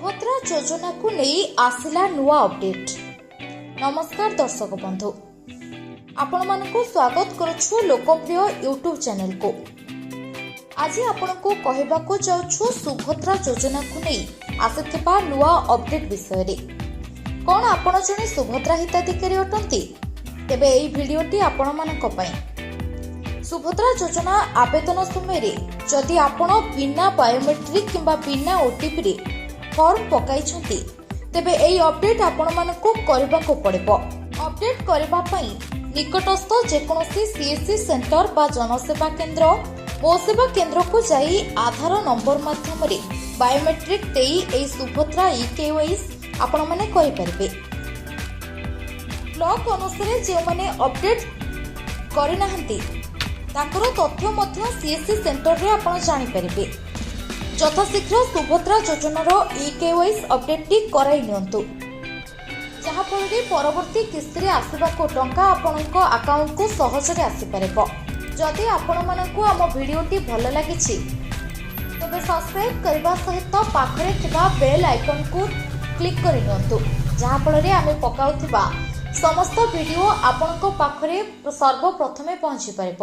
ସୁଭଦ୍ରା ଯୋଜନାକୁ ନେଇ ଆସିଲା ନୂଆ ଅପଡେଟ୍। ନମସ୍କାର ଦର୍ଶକ ବନ୍ଧୁ, ଆପଣମାନଙ୍କୁ ସ୍ୱାଗତ କରୁଛୁ ଲୋକପ୍ରିୟ ୟୁଟ୍ୟୁବ୍ ଚ୍ୟାନେଲକୁ। ଆଜି ଆପଣଙ୍କୁ କହିବାକୁ ଯାଉଛୁ ସୁଭଦ୍ରା ଯୋଜନାକୁ ନେଇ ଆସିଥିବା ନୂଆ ଅପଡେଟ୍ ବିଷୟରେ। କ'ଣ ଆପଣ ଜଣେ ସୁଭଦ୍ରା ହିତାଧିକାରୀ ଅଟନ୍ତି? ତେବେ ଏହି ଭିଡିଓଟି ଆପଣମାନଙ୍କ ପାଇଁ। ସୁଭଦ୍ରା ଯୋଜନା ଆବେଦନ ସମୟରେ ଯଦି ଆପଣ ବିନା ବାୟୋମେଟ୍ରିକ୍ କିମ୍ବା ବିନା ଓଟିପିରେ ଫର୍ମ ପକାଇଛନ୍ତି, ତେବେ ଏହି ଅପଡେଟ୍ ଆପଣମାନଙ୍କୁ କରିବାକୁ ପଡ଼ିବ। ଅପଡେଟ୍ କରିବା ପାଇଁ ନିକଟସ୍ଥ ଯେକୌଣସି ସିଏସ୍ସି ସେଣ୍ଟର ବା ଜନସେବା କେନ୍ଦ୍ର, ମୋ ସେବା କେନ୍ଦ୍ରକୁ ଯାଇ ଆଧାର ନମ୍ବର ମାଧ୍ୟମରେ ବାୟୋମେଟ୍ରିକ୍ ଦେଇ ଏହି ସୁଭଦ୍ରା ଇ କେୱାଇସି ଆପଣମାନେ କରିପାରିବେ। ବ୍ଲକ ଅନୁସାରେ ଯେଉଁମାନେ ଅପଡେଟ୍ କରିନାହାନ୍ତି, ତାଙ୍କର ତଥ୍ୟ ମଧ୍ୟ ସିଏସ୍ସି ସେଣ୍ଟରରେ ଆପଣ ଜାଣିପାରିବେ। ଯଥାଶୀଘ୍ର ସୁଭଦ୍ରା ଯୋଜନାର ଇ କେୱାଇସି ଅପଡେଟ୍ଟି କରାଇ ନିଅନ୍ତୁ, ଯାହାଫଳରେ ପରବର୍ତ୍ତୀ କିସ୍ତିରେ ଆସିବାକୁ ଟଙ୍କା ଆପଣଙ୍କ ଆକାଉଣ୍ଟକୁ ସହଜରେ ଆସିପାରିବ। ଯଦି ଆପଣମାନଙ୍କୁ ଆମ ଭିଡ଼ିଓଟି ଭଲ ଲାଗିଛି, ତେବେ ସବସ୍କ୍ରାଇବ୍ କରିବା ସହିତ ପାଖରେ ଥିବା ବେଲ୍ ଆଇକନ୍କୁ କ୍ଲିକ୍ କରିନିଅନ୍ତୁ, ଯାହାଫଳରେ ଆମେ ପକାଉଥିବା ସମସ୍ତ ଭିଡ଼ିଓ ଆପଣଙ୍କ ପାଖରେ ସର୍ବପ୍ରଥମେ ପହଞ୍ଚି ପାରିବ।